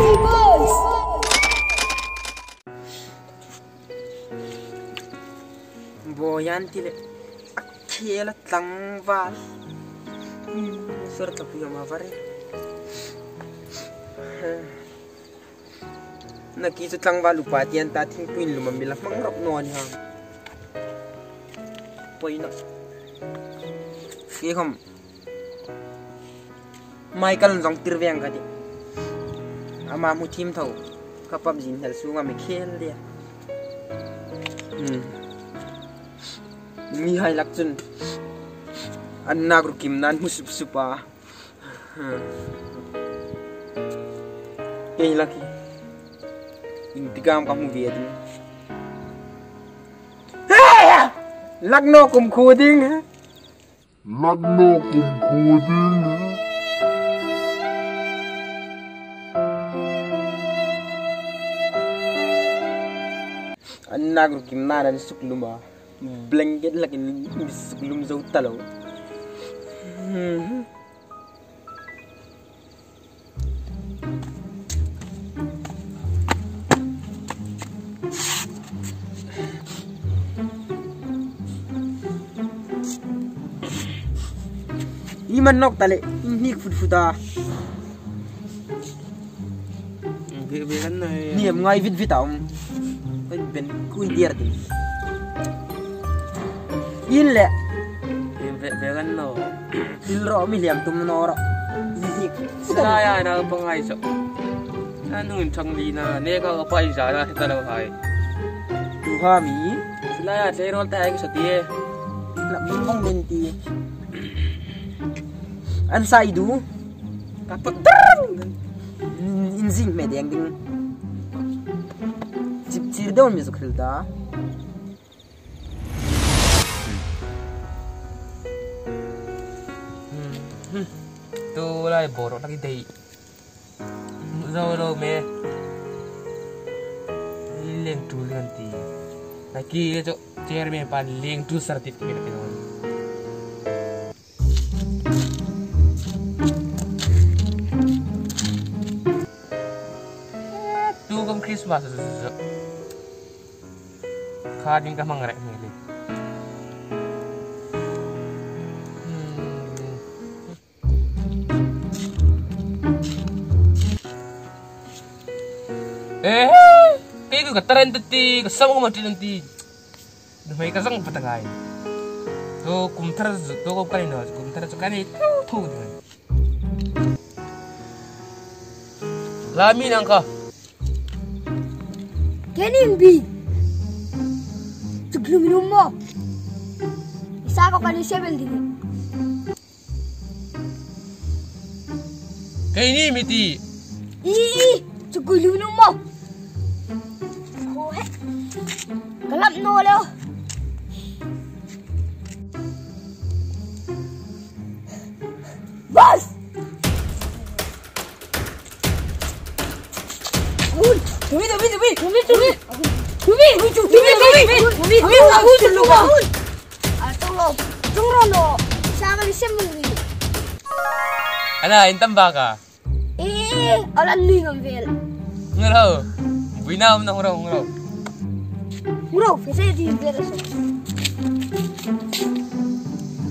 Boys! Bawian ti leh a khel a tlangval sir tlapui awm a va reng. Naki chu tlangval upa te an ta thingpui in lum a mila hmang rawk naw a ni hang. Pawina. Khi khom Michael an zong tir veng ka ti. Ama mu thim tho ka pub zin hel sunga mi khel dia. Mi hai lak chun an nak ru kim nan mu sup sup a. Kei laki intigam ka mu ve ding. Lakno kum khu ding. Lakno kum khu ding. An nak ru kim nan an suk lum a. Blanket lakin mi suk lum zo talo. I man nok tale in hnik fut fut a. Niam ngai vit vit a um. Oi ben kui diar ding. In le. Thil ro mi liam tum no ro. Saya na pangai so. Anung chang li na ne ka pa ja na ta lo hai. Tu ha mi. Silaya che rol ta ai so tie. La mi mong ben ti. An sai du. Ka pa in zing me deng ding. Chip chir deuh mi zu khil ta. Tu lai boro lagi dei. Zo lo me. Leng tu leng ti. Lagi cho chairman pan leng tu sar tit me pe. Tu kam Christmas zo. Kha ding ka mang re me le. Eh, cái cái trend ti, cái sama mà trend ti, mày cái răng bắt ngay. To cùng thar to có cái nào cùng thar cho cái này thu thu được. Làm gì năng ka? Cái này bi, chụp lùm lùm mà. Isa ko cái này đi. Cái này mi ti. Ý, chụp lùm lùm mà. Kalap no leo. Bas. Ui, tumi tumi tumi tumi tumi tumi tumi tumi tumi tumi. Ah, tungro tungro no. Sa ka ni ni. Ana intam ba ka? Eh, alan ni ngam vel. Ngro. Buina am na ngro ngro. Bro, kasi di bera so.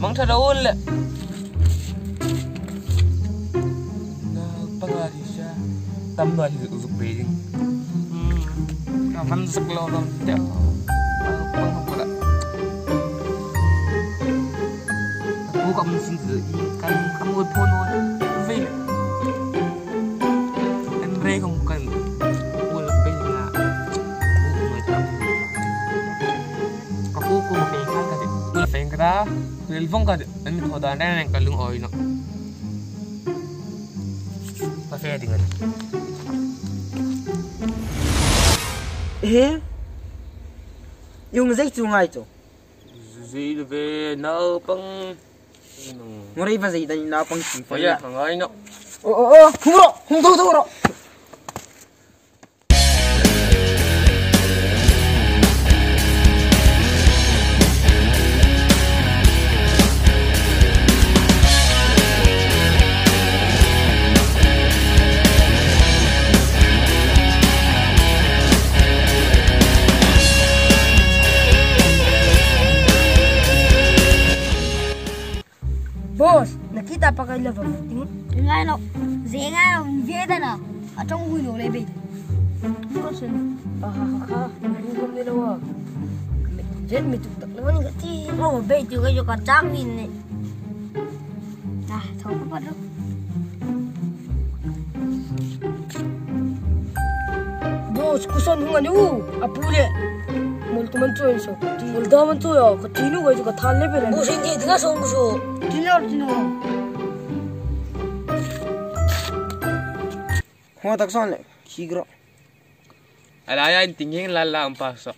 Mang tharaul le. Na pangari siya. Tam na hi uzuk be. Ka van sak lo lo te. Pang ko la. Ku kam sin zi kan kam wo pho no ve. An re kong kan ul be na. Ku ma feng kan ka de ul feng ka da rel vong ka de an mi tho dan ran ka lung oi no pa fe ding an Eh yung zai chu ngai chu zai ve na pang ngorei va zai dan na pang chi fa ya ngai no o o o hung ro hung tho tho ro. Kai la va ting. Ngai lo. Ze ngai lo ve da na. A tong hui lo le be. Ko sen. Ha ha ha. Ru kom ni lo wa. Jet mi tuk tak lo ni ka ti. Mo be tu ka yo ka chang ni ne. Na, thau ko pa ro. Bos kusan hunga ni u. Apule. Mol tu man choin so. Mol da man choya ka tinu ga ka than le be. Bo sen je dina song so. Tinu tinu. Hoa tak son le. Kigro. Alaya tingin lala ang paso.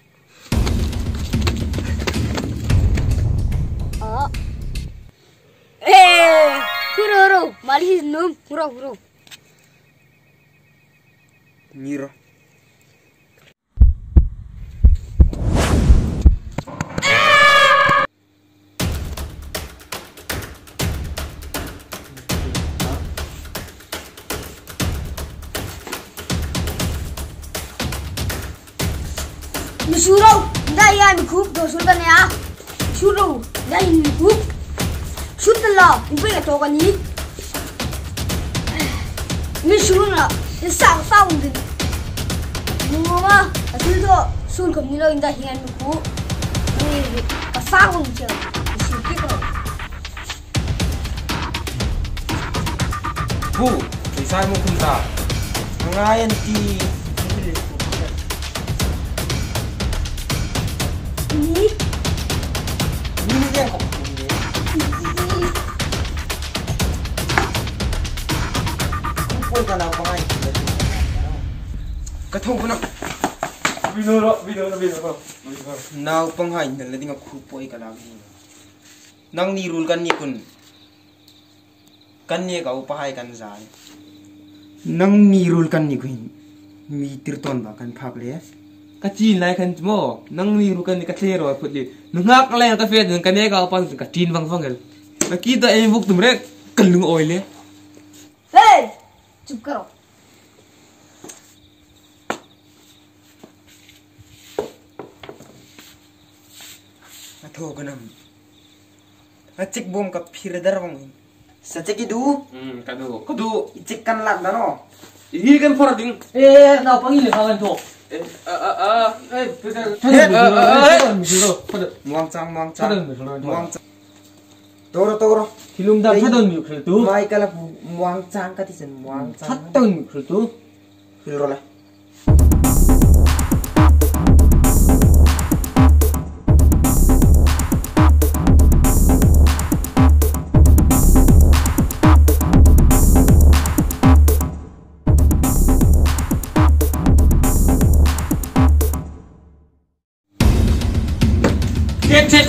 Ah. Eh, huro huro, mali num huro huro. Miro. Misuro, dai ya mi khup do sul kan ya. Suro, dai mi khup. Sut la, upe ka to kan ni. Mi suro na, sa sa un din. Mama, asul do sul kom ni lo inda hingan mi khup. Ni ka sa un che. Su ki ko. Bu, isai mo kum ta. Ngayan ti. Ni. Ni ni yang kok. Poi ka na pangai. Ka thong na. Binoro binoro binoro. Naw pangai na lading aku poi ka la. Nang ni rul kan ni kun. Kan ni ka upahai kan zai. Nang ni rul kan ni kun. Mi tirton ba kan phak le. Ka chin lai kan mo nang ni ru kan ni ka thle ro phut li nungak lai ka fe ka ne ka pan ka tin bang fang el na ki da em buk tum re kan lung oi le. Hey, chup karo. Atho kanam. Achik bom ka phir dar bang. Sache ki du? Ka du. Ka du. Ichik kan lak da no. Hi kan phora ding. Eh, na pangi le kan tho. Eh, muang chang muang chang. Muang chang. Toro toro. Hilum da thadon mi khul tu. Mai kala muang chang ka ti chen muang chang. Thadon mi khul tu. Hil ro le. Get it.